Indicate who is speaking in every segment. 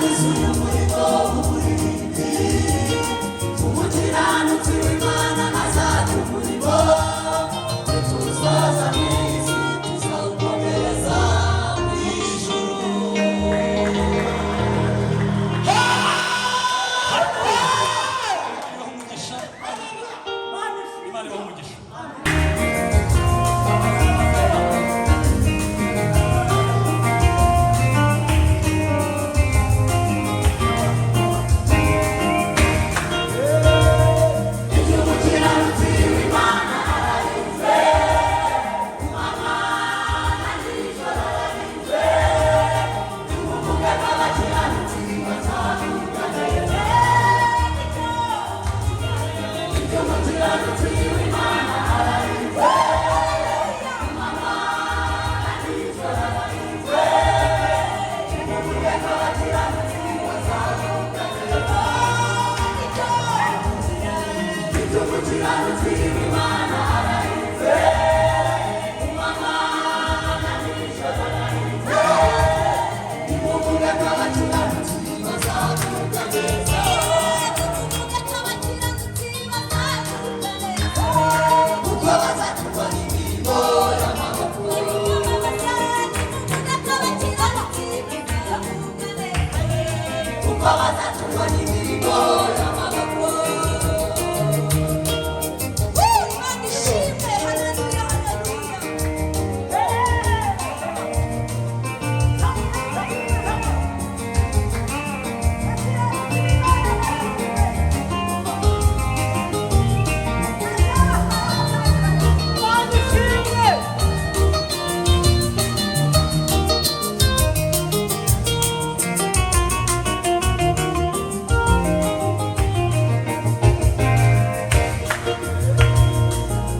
Speaker 1: Niturangiza uyu murimo w'uburinzi, umukiranutsi w'Imana azaca umurimo. Nituwusoza mu isi, tuzawukomereza mu ijuru.
Speaker 2: Ibahe umugisha. Imana ibahe umugisha.
Speaker 1: Umukiranutsi w'Imana ararinzwe, ku manywa na nijoro ararinzwe. Nimuvuge ko abakiranutsi bazagubwa neza. Umukiranutsi w'Imana ararinzwe, ku manywa na nijoro ararinzwe. Nimuvuge ko abakiranutsi bazagubwa neza. Umukiranutsi w'Imana ararinzwe, ku manywa na nijoro ararinzwe. Nimuvuge ko abakiranutsi bazagubwa neza. Kuko bazatungwa n'imirimo y'amaboko. Kuko bazatungwa n'imirimo y'amaboko.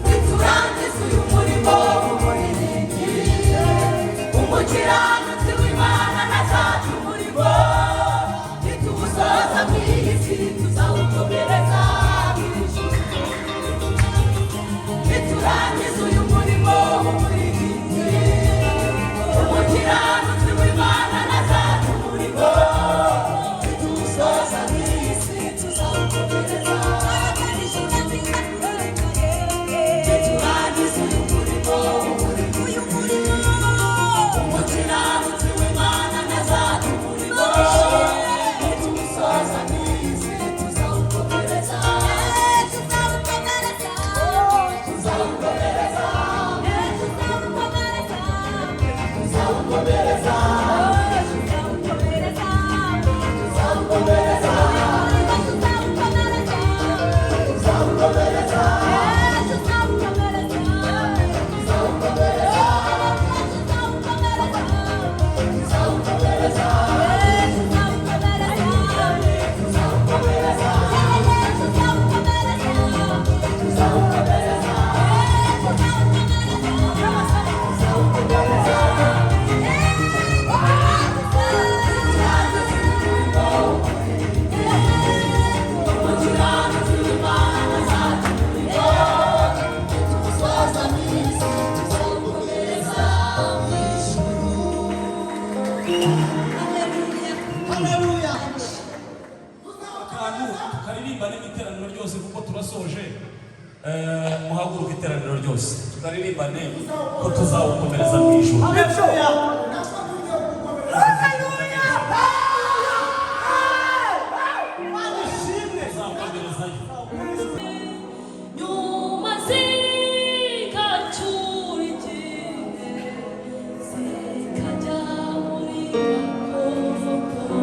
Speaker 1: Niturangiza uyu murimo w'umuririmbyi, umukiranutsi w'Imana ntazaca umurimo. Nituwusoza mu iyi si, tuzawukomereza mu ijuru. Niturangiza uyu murimo w'umuririmbyi, umukiranutsi w'Imana ntazaca umurimo. Nituwusoza mu iyi si, tuzawukomereza. Niturangiza uyu murimo w'umuririmbyi, umukiranutsi w'Imana ntazaca umurimo. Nituwusoza mu iyi si, tuzawukomereza. Tuzawukomereza. Tuzawukomereza. Tuzawukomereza. Tuzawukomereza. Tuzawukomereza. Tuzawukomereza. Tuzawukomereza. Tuzawukomereza. Tuzawukomereza. Umukiranutsi w'Imana azaca umurimo. Nituwusoza mu isi, tuzawukomereza mu ijuru.
Speaker 3: Haleluya.
Speaker 2: Akantu tukaririmbane n'iteraniro ryose kuko turasoje. Muhaguruke, iteraniro ryose, tukaririmbane ko tuzawukomereza mu ijuru.
Speaker 3: Haleluya. Imana ishimwe.
Speaker 2: Tuzawukomerezayo.
Speaker 4: Nyuma zigacyura igihe, zikajya muri gakondo.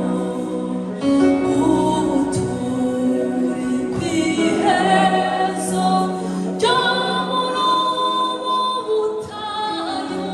Speaker 4: Ubu turi ku iherezo ryo muri ubu butayu.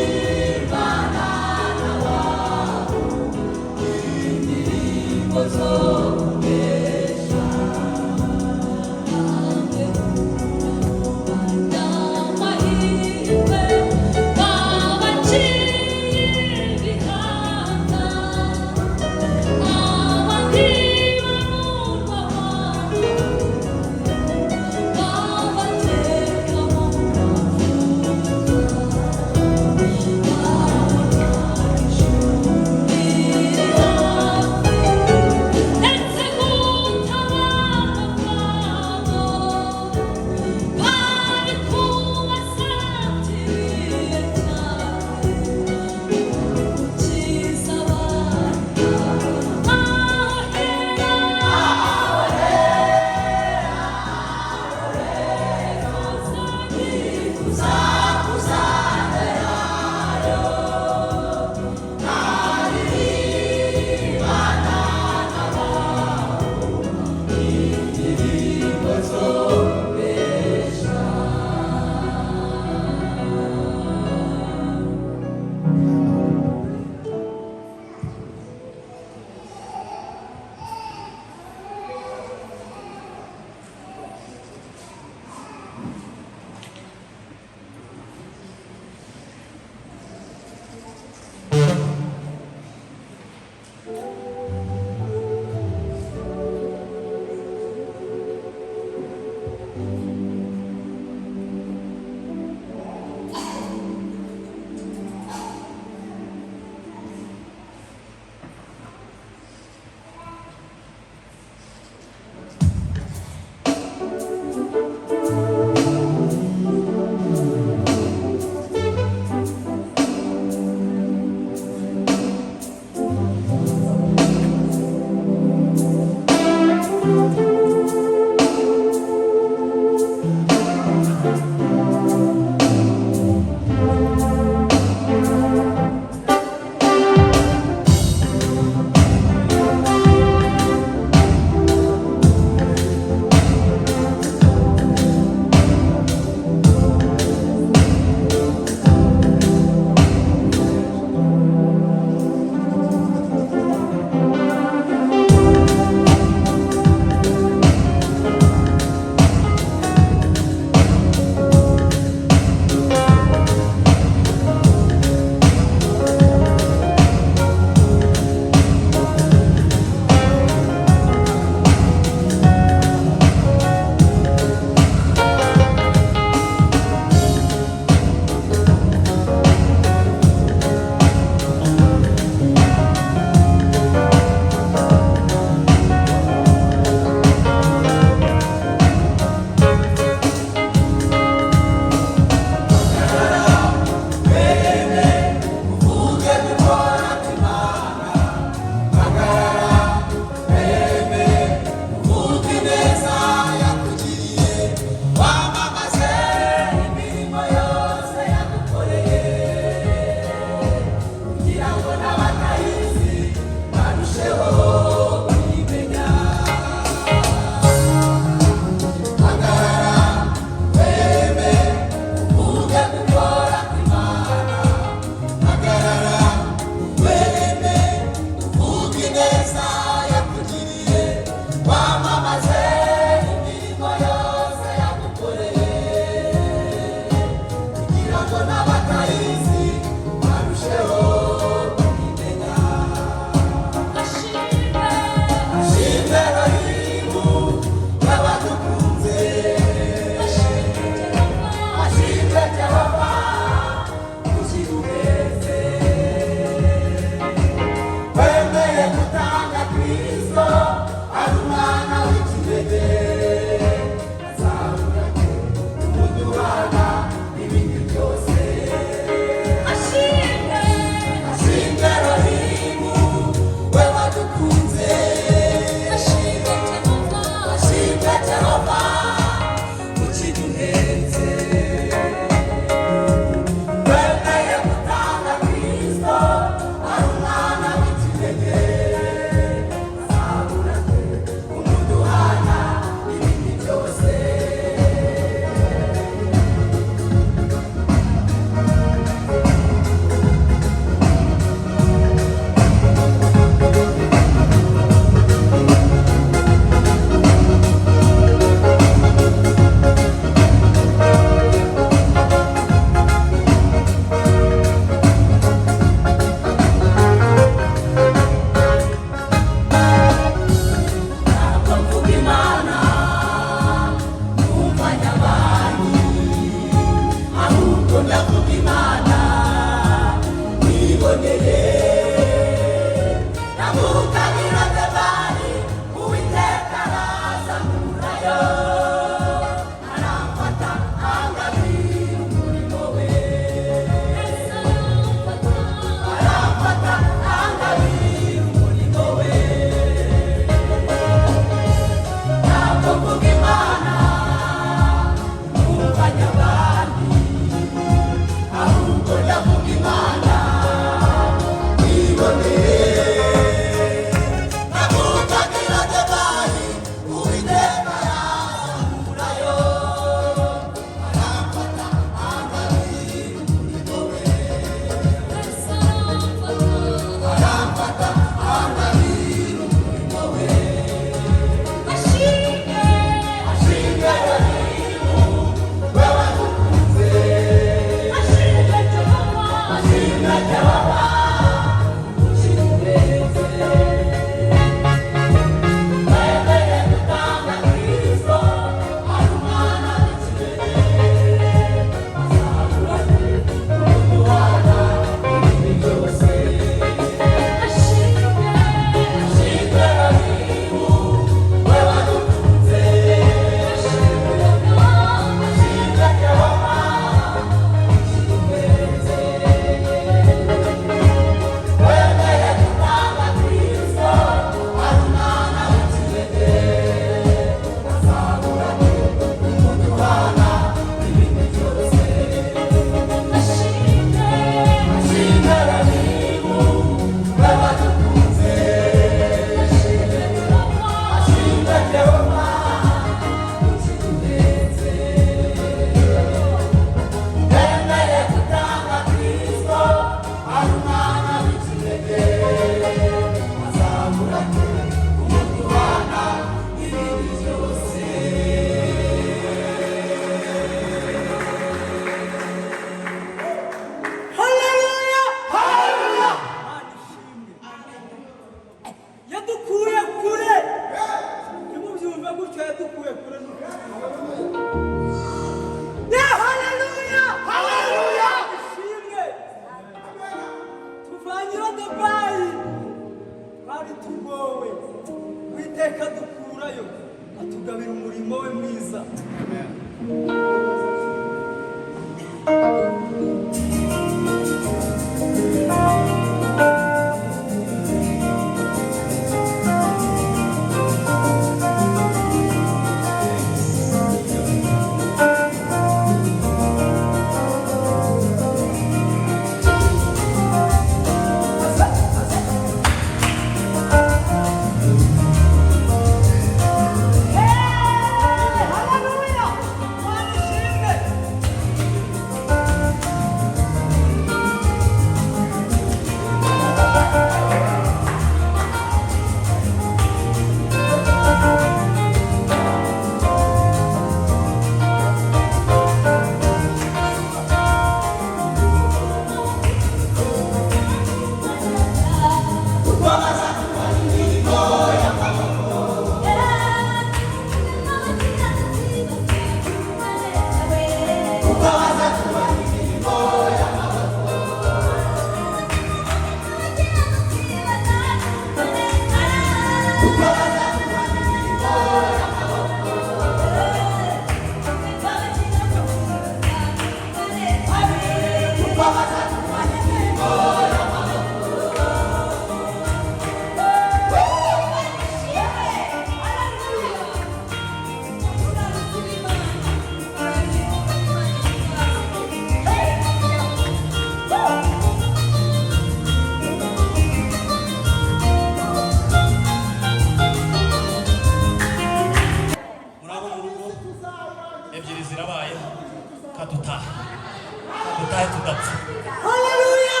Speaker 2: Mutahe tudapfa.
Speaker 3: Haleluya!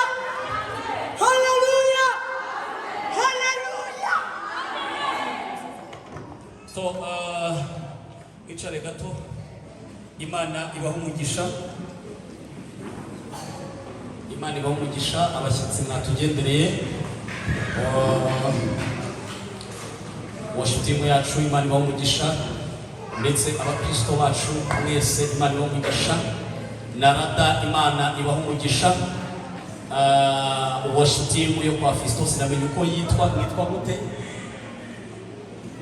Speaker 3: Haleluya! Haleluya!
Speaker 2: So, wicare gato. Imana ibaha umugisha. Imana ibaha umugisha abashyitsi mwatugendereye. Worship team yacu, Imana ibaha umugisha, ndetse abakristo bacu mwese, Imana ibaha umugisha, na rada, Imana ibaha umugisha. Worship team yo kwa Fiston, sinamenye uko yitwa. Mwitwa gute?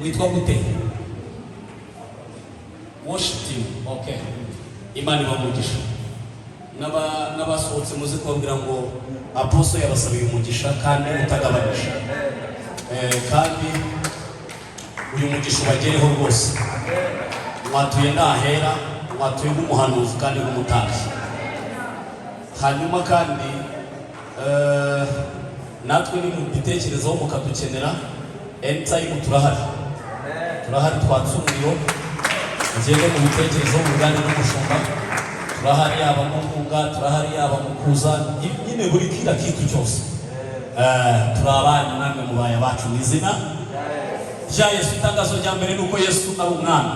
Speaker 2: Mwitwa gute? Worship team, okay. Imana ibaha umugisha. N'abasohotse muze kubabwira ngo apostle yabasabiye umugisha kandi utagabanije. Kandi uyu mugisha ubagereho rwose. Mwatuye ndahera, mwatuye nk'umuhanuzi kandi nk'umutambyi. Hanyuma kandi natwe nimubitekerezaho mukadukenera anytime, turahari, turahari. Twatse umuriro, mugende mu bitekerezo, muganire n'umushumba. Turahari, yaba mu nkunga turahari, yaba mu kuza nyine, buri kila kitu cyose. Turi abanyu, namwe mubaye abacu mu izina rya Yesu. Itangazo rya mbere ni uko Yesu ari umwami.